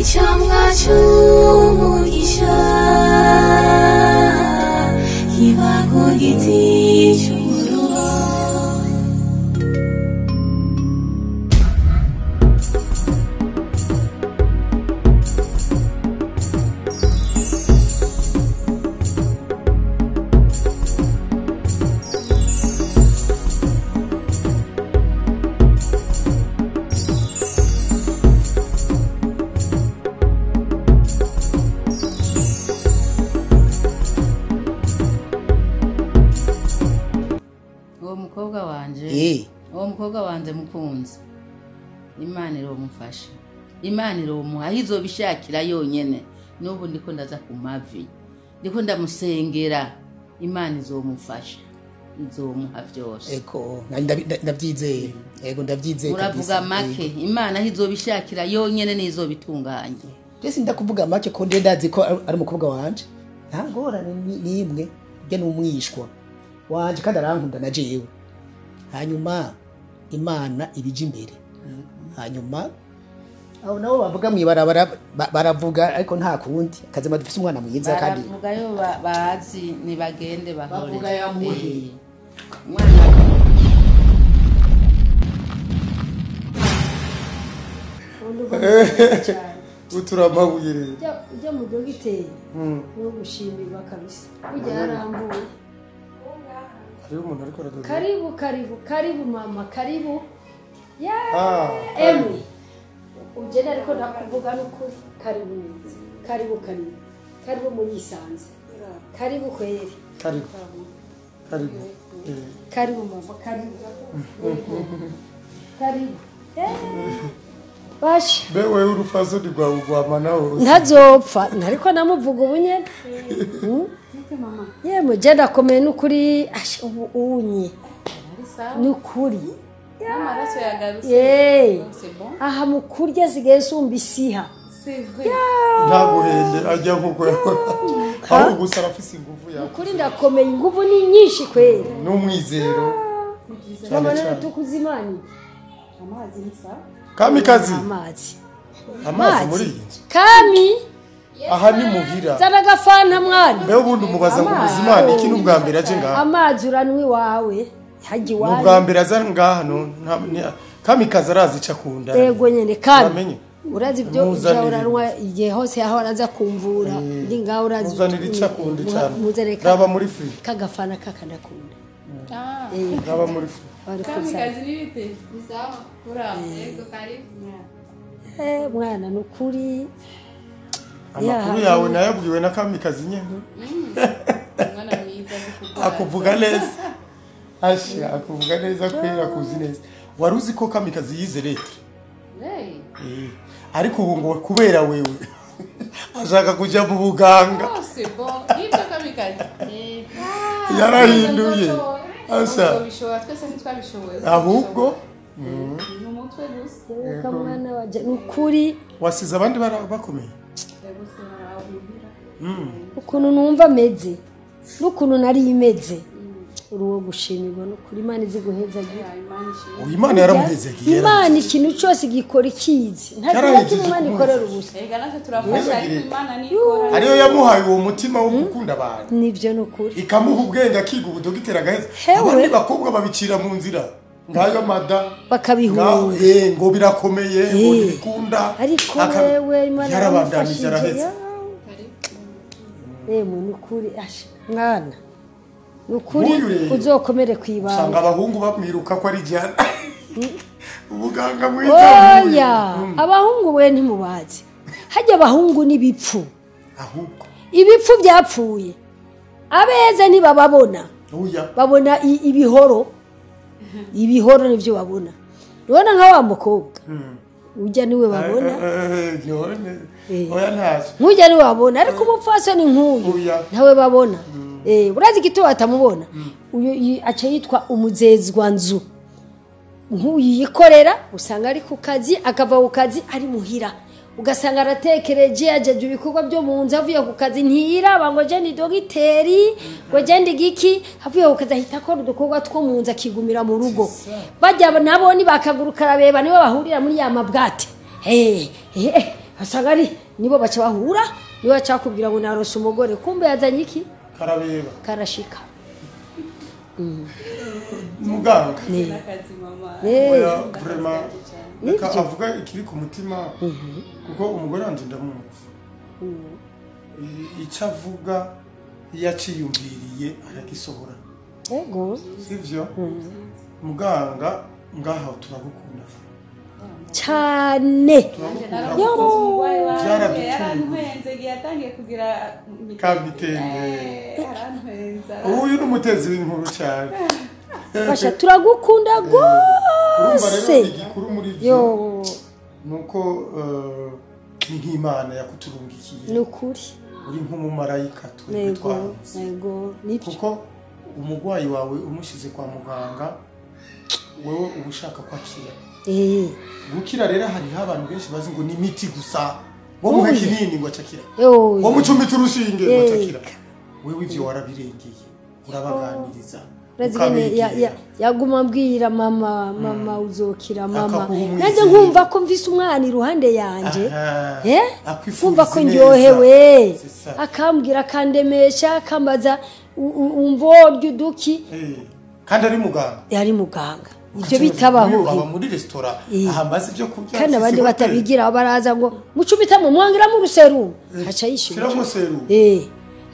Icamwa c'umugisha kiba ku giti c'umuruho. Uwo mukobwa wanje, uwo mukobwa wanje mukunzi, Imana iromufasha, Imana iromuha aho izobishakira yonyene. N'ubu ndiko ndaza ku mavi, ndiko ndamusengera, Imana izomufasha, izomuha vyose. Ego, ndavyizeye. Ego, ndavyizeye Uravuga kabisa. make, Imana aho izobishakira yonyene nizobitunganya. Jesi ndakuvuga make ko ndiye ndazi ko ari umukobwa wanje. Nta ngorane n'imwe, njye ni umwishwa wanje kandi arankunda na jewe. Hanyuma Imana ibije imbere. Hanyuma abo nabo bavuga mw'ibarabara baravuga, ariko nta kundi kazima dufise umwana mwiza kandi Baravuga yo bazi nibagende bahore. Bavuga yamuhe. Umwana Utura amabuye rero. Ujya mu dogiteri no gushimirwa kabisa, ujya yarambuye. Hariho umuntu ariko aradoda. Karibu, karibu, karibu mama, karibu ya. Ah, Emwe ugenda ariko ndakuvuga n'ukuri, karibu neza, karibu, karibu, karibu murisanze, karibu kweri. Karibu. Karibu. Karibu mama, karibu, karibu. Basha. Be wewe urupfasoni rwawe rwama nawe. Ntazopfa ntariko namuvuga ubu nyene. Yemwe je ndakomeye n'ukuri, asha, ubu unye n'ukuri. N'amaraso yagarutse. C'est bon. Aha mu kurya sigaye sumba isiha. C'est vrai. Ntaguhende ajya nkuko yakora. Aho gusa arafise ingufu ya. Ukuri ndakomeye, inguvu ni nyinshi kweri. N'umwizero. Cyane Mama none cyane. tukuzimani. Amazi ni sawa. Kamikazi. Amazi. Amazi muri iyi nzu. Kami. Aha ni muhira. Zana agafanta mwana. Mbe ubundi umubaza ngo muzimana iki n'ubwa mbere aje ngaha. Amazi uranywa iwawe. Hajya iwawe. N'ubwa mbere aza ngaha no Kamikazi arazi ico akunda. Yego nyene Kami. Uramenye? Urazi ibyo Muzanire. uja uranywa igihe hose aho araza kumvura. Ndi ngaho urazi. Muzanire ico akunda cyane. Muzanire Raba muri free. kagafana kakanakunda. Ah. Raba muri free. Bari kuzana. Kamikazi ni bite? Ni sawa. Ura. Yego, karibu. Mwana nukuri. Amakuru yawe nayabwiwe na Kamikazi nyene. Umwana mwiza azi kurwara. Akuvuga neza. Asha akuvuga neza kwera akuzi neza. Wari uzi ko Kamikazi yize lettre? Hey. Ariko ubu ngo kubera wewe ashaka kuja mu buganga. Oh, c'est bon. Nibyo Kamikazi. Yarahinduye. Asha. Uzobishobora, twese ntitwabishoboye. Ahubwo ni umutwe gusa. Reka mwana waje nukuri. Wasize abandi bakomeye. Yego se barabwira. Ukuntu numva meze n'ukuntu nari imeze, uri uwo gushimirwa nukuri. Imana izi guhezagira. Uyu Imana yaramuhezagiye. Imana ikintu cyose gikora ikizi, nta kintu kimwe Imana ikorera ubusa. Erega natwe turafasha ariko Imana nikora. Ariyo yamuhaye uwo mutima wo gukunda abantu. Nibyo nukuri. Ikamuha ubwenge akiga ubudogiteri agaheza. Hewe. Abandi bakobwa babicira mu nzira. Ngayo mada Bakabihunga. Ngo birakomeye, ngo ntibikunda. Ariko wewe Imana yarabandanije yaramufashije. araheza. Emwe nukuri, asha mwana nukuri Nk'uyu rero. uzokomere kwibanga. Usanga abahungu bamwiruka ko ari jana. Ubuganga mwiza. Oya, abahungu we ntimubazi. Hajya abahungu n'ibipfu. Ahubwo Ibipfu byapfuye. Abeza ntibababona. Oya. Babona ibihoro. Ibihoro nivyo babona. Urabona nka wa mukobwa. Ujya niwe babona. None. Oya ntazo. Nkujya niwe babona, ariko umupfasoni nk'uyu ntawe babona. Urazi igituma batamubona? Uyu aca yitwa umuzezwa nzu. Nk'uyu yikorera usanga ari ku kazi, akava ku kazi ari muhira. Ugasanga aratekereje, ajeje ibikorwa byo mu nzu, avuye ku kazi ntiyiraba ngo je ni dogiteri, ngo je ndi giki, avuye ku kazi ahita akora udukorwa two mu nzu akigumira mu rugo. Bajya nabo ni bakaguruka arabeba, nibo bahurira muri ya mabwate. Asanga ari nibo baca bahura, nibo baca bakubwira ngo narose umugore, kumbe yazanye iki? Karabeba. Karashika. Muganga. Akazi mama. Oya, vraiment reka avuga ikiri ku mutima, kuko umugore wanje ndamuzi. Icyo avuga iyo aciyumviriye aragisohora. Ego. Sivyo? Muganga ngaha turagukunda cyane. Yarantwenze igihe yatangiye kugira Kamitende. Arantwenza. Uyu ni umutezi w'inkuru cyane. Basha turagukunda Urumva rero gose. igikuru muri byo nuko ni nk'Imana yakuturungikiye. Ni ukuri. Uri nk'umumarayika twebwe Ego, twaronse. ego, nibyo. Kuko umugwayi wawe umushyize kwa muganga, wewe uba ushaka kwakira. Gukira rero hariho abantu benshi bazi ngo ni imiti gusa, ngo muhe kinini ngo acakira, ngo mucumite urushinge ngo acakira. Wewe ivyo warabirengeye, urabaganiriza, ukabegera. Yaguma ambwira mama, mama uzokira mama, Akaguha umwizero. nanjye nkumva ko mvise umwana iruhande yanje, Aha. Akwifuriza nkumva ko ineza. ndyohewe, C'est ça. akambwira, akandemesha, akambaza umva worya uduki. Kandi ari muganga. Yari muganga, ibyo bitabaho. Aba muri resitora ahambaza ibyo kurya, Kandi abandi afise hoteli. batabigira baraza ngo mucumitamo mwongeramo uruserumu, aca yishyura. Shiramo serumu.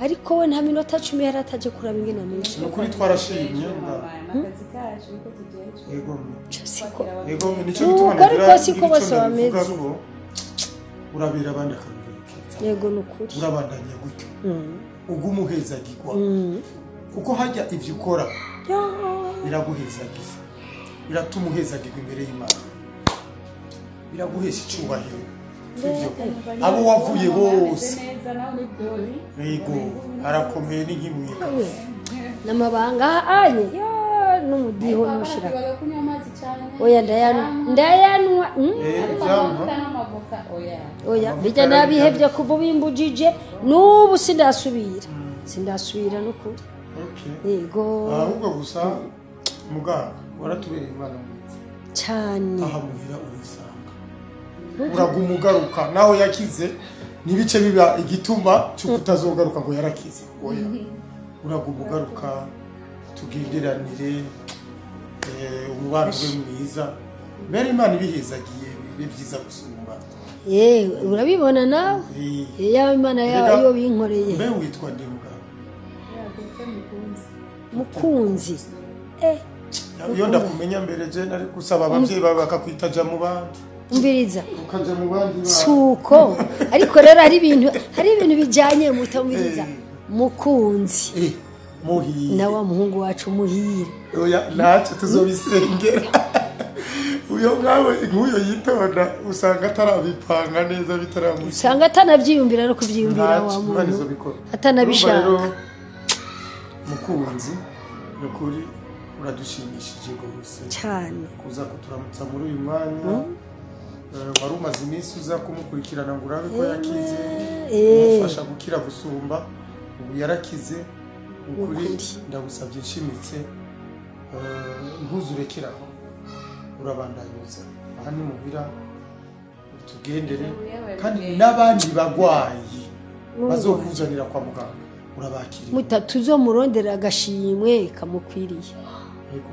Ariko we nta minota 10 yari ataje kuraba ingene ameze. Ni ukuri twarashimye muganga. Akazi kacu niko tujejwe. Yego. Siko. Yego, nico gituma Nuko ariko nagira siko ico bose ndabivuga bameze. ko urabera abandi akarorero keza. Yego, ni ukuri. Urabandanya gutyo, uguma uhezagirwa, kuko hajya ivyo ukora biraguhezagiza, biratuma uhezagirwa imbere y'Imana, biraguhesha icubahiro. Sivyo? Abo wavuye bose. Neza nawe ni dori. Yego, arakomeye ni nk'ibuye kabisa. N'amabanga anye ya n'umudiho nushira. Baga kunywa amazi cyane. Oya, ndayanwa, ndayanwa. Ariko Ivyamwa. amavuta n'amavoka oya. Oya, bijya nabihevye kuva ubimbujije, n'ubu sindasubira, sindasubira n'ukuri. Okay. Yego. Ahubwo gusa muganga waratubereye umwana mwiza. Cyane. Aha muhira urisanga, uraguma ugaruka naho yakize, ntibice biba igituma cy'uko utazogaruka ngo yarakize. Oya, uraguma ugaruka, tugenderanire, umubano ube mwiza, mbere Imana ibihezagiye bibe byiza gusumba. Yewe, urabibona nawe. Yaba Imana yawe Mbega- iyo binkoreye. Mbe witwa nde muganga? Mukunzi. Iyo ndakumenya mbere, je nari gusaba abavyeyi bawe bakakwita ja mu bandi, Umviriza. ukaja mu bandi bana. Suko ariko rero hari ibintu bijanye, mutamviriza. Mukunzi. Muhire. Na wa muhungu wacu Muhire. Oya, ntacyo tuzobisengera. Uyo mwawe nk'uyo yitonda usanga atarabipanga neza, bitaramushika. Usanga atanavyiyumvira no kuvyiyumvira wa Ntacyo, Imana muntu. izobikora. Atanabishaka. Urumva rero, mukunzi, ni ukuri uradushimishije rwose Cyane. kuza kuturamutsa muri uyu mwanya. Wari umaze iminsi uza kumukurikirana ngo urabe ko yakize, umufasha gukira gusumba. Ubu yarakize. Ukuri ndagusabye nshimitse, ntuzurekeraho, urabandanyuza aha ni muhira, utugendere, kandi n'abandi bagwayi bazokuzanira kwa muganga urabakiriye. Muta tuzomurondera agashimwe kamukwiriye. Yego.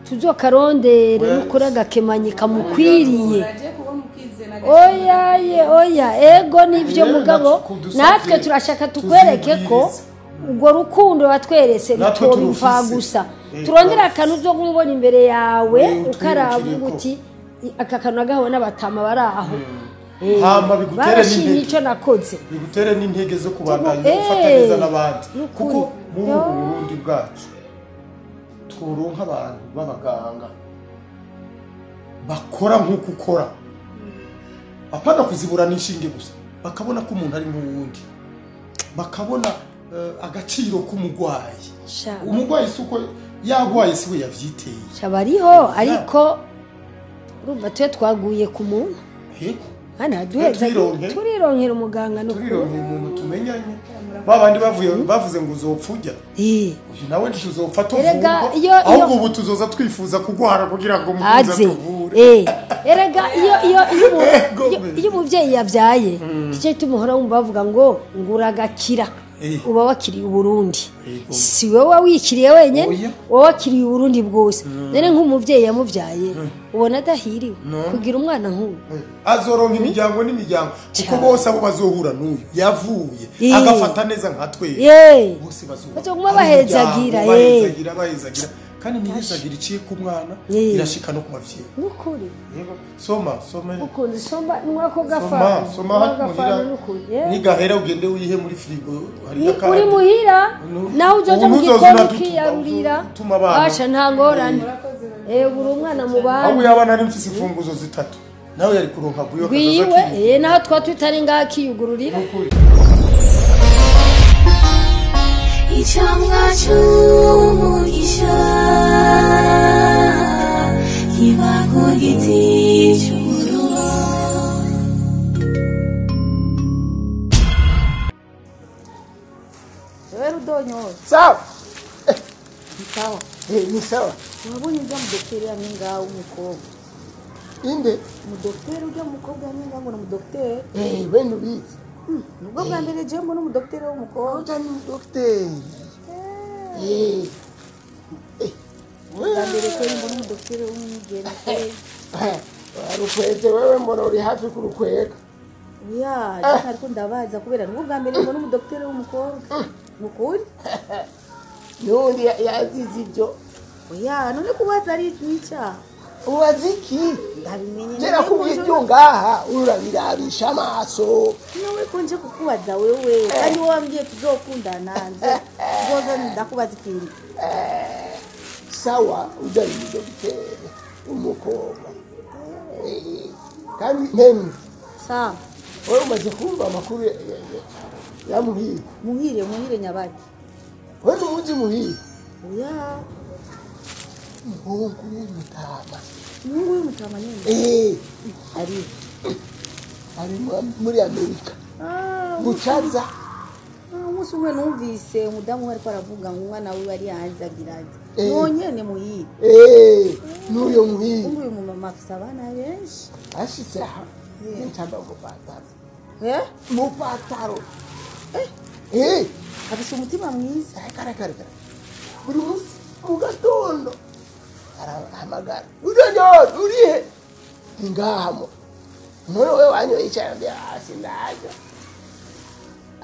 Tuzokarondere Oya. n'ukuri agakemanyi kamukwiriye. Uraje kubona ukize na Oya ye, oya, ego nivyo Rero mugabo, kudusavye natwe turashaka tukwereke ko tuzibwirize. urwo rukundo watweretse Natwe rutoba imfa turufise. gusa. Turondere Turarufise. akantu uzo kumubona imbere yawe, ukaraba utwibukire ko. uti aka kantu nagahawe n'abatama bari aho. Hama bigutere Barashimye n'intege. ico nakoze. Bigutere n'intege zo kubandanya ufata neza n'abandi, Nukuri. kuko muri ubu Burundi bwacu tworonka abantu b'abaganga bakora nk'uko ukora, apana kuzibura n'inshinge gusa, bakabona ko umuntu ari nk'uwundi, bakabona agaciro k'umugwayi. Umugwayi si uko yagwaye, si we yavyiteye. Sha bariho, ariko urumva twe twaguye ku muntu. Yego. Mana duheza turironkera umuganga no turironkera umuntu tumenyanye. Babandi bavuye bavuze ngo uzopfa ujya. Eh. Uyu nawe ntituzopfa tuvurwa. Ahubwo ubu tuzoza twifuza kugwara kugira ngo mukuze tuvure. Eh. Erega iyo iyo iyo umuvyeyi yavyaye icyo tumuhora wumva bavuga ngo nguragakira. Uba wakiriye Uburundi. Si wowe wikiriye wenyene, wowe wakiriye Uburundi bwose. None nk'umuvyeyi yamuvyaye ubona adahiriwe kugira umwana nk'uyu. Azoronka imiryango n'imiryango kuko bose abo bazohura n'uyu yavuye agafata neza nka twe. Bose bazohura. Bazoguma bahezagira bahezagira bahezagira kandi imihezagira iciye ku mwana irashika no ku bavyeyi. Nukuri. Yego soma soma. Ukunze soma nwako gafa. Soma hano muhira. Nigahera ugende wihe muri frigo hari akandi. Uri muhira naho uzoja mu gikoni ukiyarurira. Asha nta ngorane. Uri umwana mu bana. Aho yabana ari mfise imfunguzo zitatu. Nawe yari kuronka guyo kazaza. Wiwe naho twa tutari ngaha kiyugururira. Icamwa c'umugisha kiba ku giti c'umuruho. Wewe Rudonyo. Sawa. Sawa. Ni sawa. Wabonye ujya mudokiteri yaminga w'umukobwa. Inde? Mudokiteri ujya mukobwa yaminga ngo ni mudokiteri. We nubizi. Nubwo bwa mbere je mbona umudokiteri w'umukobwa. Ujya ni mudokiteri. Bwa mbere ko mbona umudokiteri w'umwigeme. Rukweze wewe mbona uri hafi kurukwega. Oya, ariko ndabaza kubera nubwo bwa mbere mbona umudokiteri w'umukobwa. Nukuri? Nundi yazize ibyo. Oya, none kubaza ari icyaha. Ubaza iki? Ndabimenye. Gera kubw'ibyo ngaha urabirabisha amaso. Nawe ko nje kukubaza wewe kandi wowe wambwiye tuzokundana nze. Ngoza ndakubaza ikintu. Sawa ujya ni dogiteri umukobwa. Kandi memi. Sawa. Wewe umaze kumva amakuru ya Muhire. Muhire Muhire nyabaki. Wewe ntuzi Muhire? Oya. Umuhungu w'umutama. Umuhungu w'umutama nyene? Ari ari muri Amerika. Bucaza. Umunsi umwe numvise umudamu we ariko aravuga ngo umwana wiwe ari hanze agira ati nonyene Muhire. N'uyo Muhire. Uyu mumama afise abana benshi. Ashitse aha. Ntamba mu pataro. Mu pataro. Afise umutima mwiza. Kare kare kare. Buri munsi mu gatondo arahamagara. Ujonjo urihe? Ngahamo. None wewe wanyoye icyayi mbya hasi ndaje.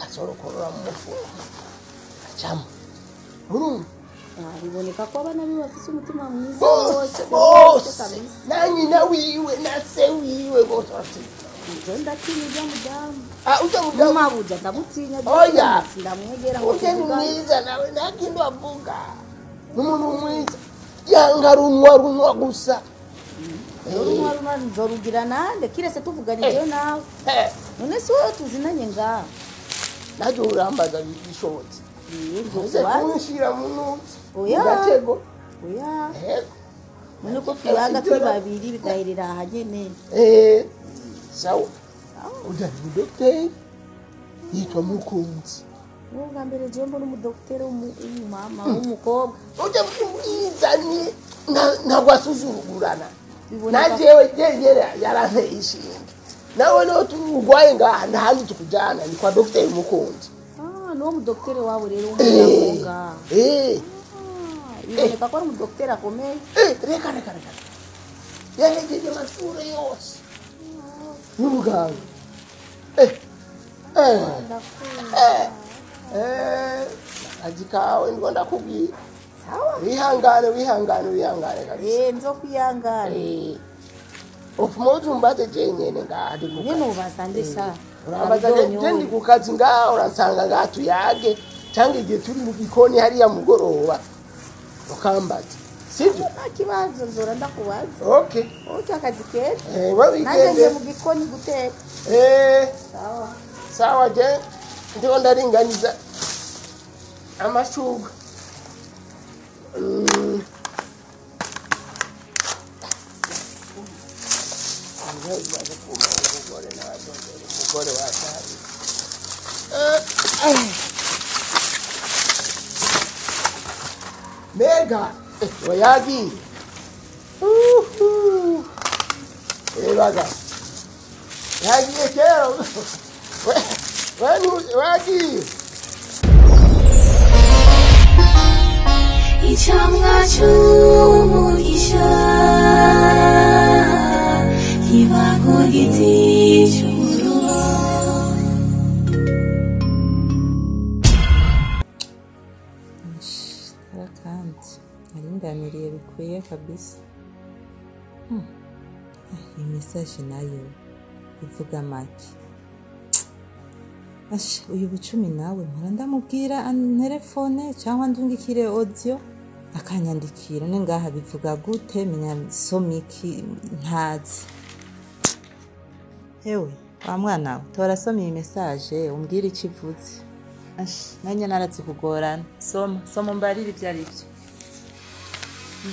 Asorokorora mu mufuko. Acamo. Urumva? Biboneka ko abana biwe bafise umutima mwiza bose bose. Na nyina wiwe na se wiwe bose bafite. Nje ndatinya ujya mudamu. Ujya mudamu. Mabuja ndamutinya. Oya. Ndamwegera ngo ujya mwiza nawe nta kintu avuga. N'umuntu mwiza. Yanga runwa runwa gusa. Runwa runwa nzorugira nande kirese tuvuganye je nawe. None si wowe tuzinanye ngaha. Naje urambaza bishobotse. Uze kunshira mu nutsi. Oya. Gatego. Oya. None ko tuyaga turi babiri bigahirira aha nyene. Sawa. Ujya ni dogiteri yitwa Mukunzi. Ubwa mbere je mbona umudokiteri w'umumama w'umukobwa. Ujya mwiza ni ntabwo asuzugurana. Najewe jenyere yaranteye ishinge. Nawe no turugwaye ngaha ntahandi tukujana ni kwa dogiteri Mukunzi. Nuwo mudokiteri wabo rero w'umukobwa. Biboneka ko ari umudokiteri akomeye. Reka reka reka. Yahejeje amashuri yose. N'ubuganga. Akazi kawe ndiko ndakubwira. Sawa. Wihangane wihangane wihangane kabisa. Nzokwihangana. Ofumuzi umbaze jenyene ngaha ndi kukazi. Nyene ubaza ndesha. Urambaza je ndi kukazi ngaha uransanga ngaha tuyage cyangwa igihe turi mu gikoni hariya mugoroba ukambaza. Sivyo? Nta kibazo nzora ndakubaza. Okay. Okay akazi keza. Wewe nanje ngiye mu gikoni guteka. Sawa. Sawa je ndiko ndaringaniza amashuga. Telefone wataye. Mega wayagiye. Uhu. Ebaga. Yagiye kera. Wagiye. Icamwa c'umugisha kiba ku giti c'umuruho. Kandi naringaniriye bikwiye kabisa. Iyi message nayo ivuga make. Asha, uyu Bucumi nawe mpora ndamubwira anterefone cyangwa ndungikire audio akanyandikira, none ngaha bivuga gute? Menya somiki ntazi. Hewe wa mwana we, tora soma iyi message umbwire icyo ivuze. Asha, nanjye naratse kugorana. Soma, soma umbarire ibyo ari byo.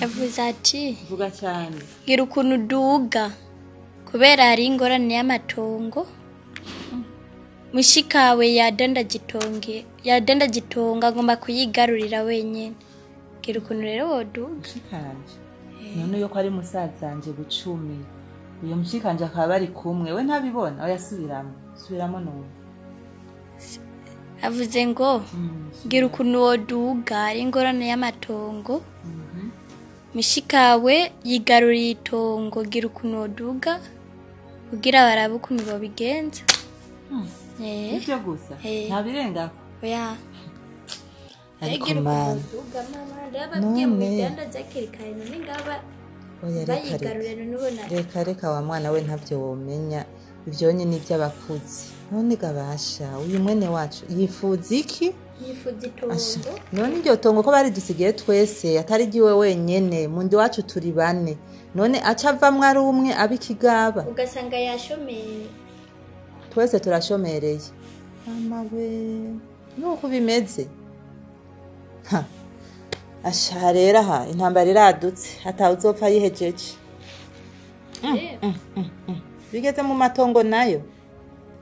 Yavuze ati Vuga cyane. gira ukuntu uduga kubera hari ingorane y'amatongo. Mushikawe yadandagitonga agomba kuyigarurira wenyine. Gira ukuntu rero woduga. Mushikanje none uyo ko ari musazanje Bucumi, uyo mushikanje akaba bari kumwe, we ntabibona? Oya, subiramo, subiramo numva. Avuze ngo gira ukuntu woduga hari ingorane y'amatongo. Mushikawe yigaruriye itongo, gira ukuntu woduga kugira barabe ukuntu bobigenza. Nivyo gusa? Eh. Ntabirengako? Oya. Ariko Gira ukuntu mana woduga mama, ndababwiye mu None. bidandaza hakiri kare, none ngaba Oya, reka reka. bayigarurira none ubona. Reka reka wa mwana we, ntabyo womenya ibyo nyine iby'abakuzi. None gabasha uyu mwene wacu yifuza iki? Yifuza itongo. Asha, none iryo tongo ko baridusigiye twese, atari ryiwe wenyene, mundi wacu turi bane, none aca avamwo ari umwe aba ikigaba? Ugasanga yashomeye. Twese turashomereye. Mama we, nuko bimeze. Ha. Asha, rero aha intambara iradutse, atawe uzopfa yihejeje. Bigeze mu matongo nayo,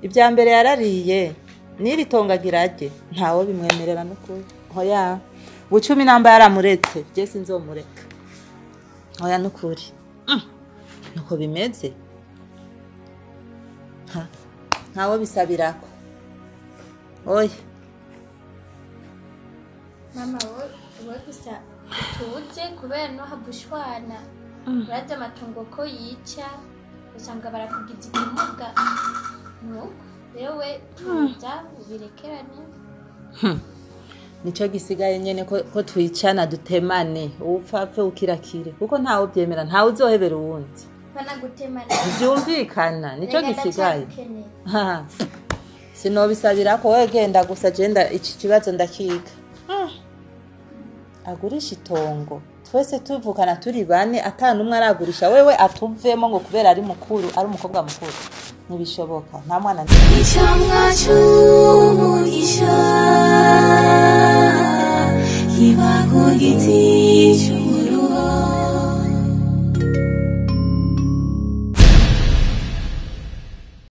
ibya mbere yarariye, n'iri tongo agira arye, ntawe bimwemerera n'ukuri. Hoya Bucumi namba yaramuretse, je sinzomureka. Hoya n'ukuri. Nuko bimeze. Ha, ntawe bisabirako. Oya. Mama, wowe gusa utuze kubera no havushwana, urazi amatongo ko yica, usanga barakugiza ikimuga. Nuko rero we tuza ubirekerane. Nico gisigaye nyene, ko twicana dutemane, upfa apfe ukirakire, kuko ntawe ubyemera, ntawe uzohebera uwundi. Banagutemana. Byumvikana, nico Reka gisigaye. ndacyagukeneye. Ha. Sinobisabira ko wowe genda gusa, jenda iki kibazo ndakiga. Agurisha itongo twese tuvukana turi bane, atanu umwe aragurisha, wewe atuvemo ngo kubera ari mukuru, ari umukobwa mukuru, ntibishoboka. Nta mwana. Icamwa c'umugisha.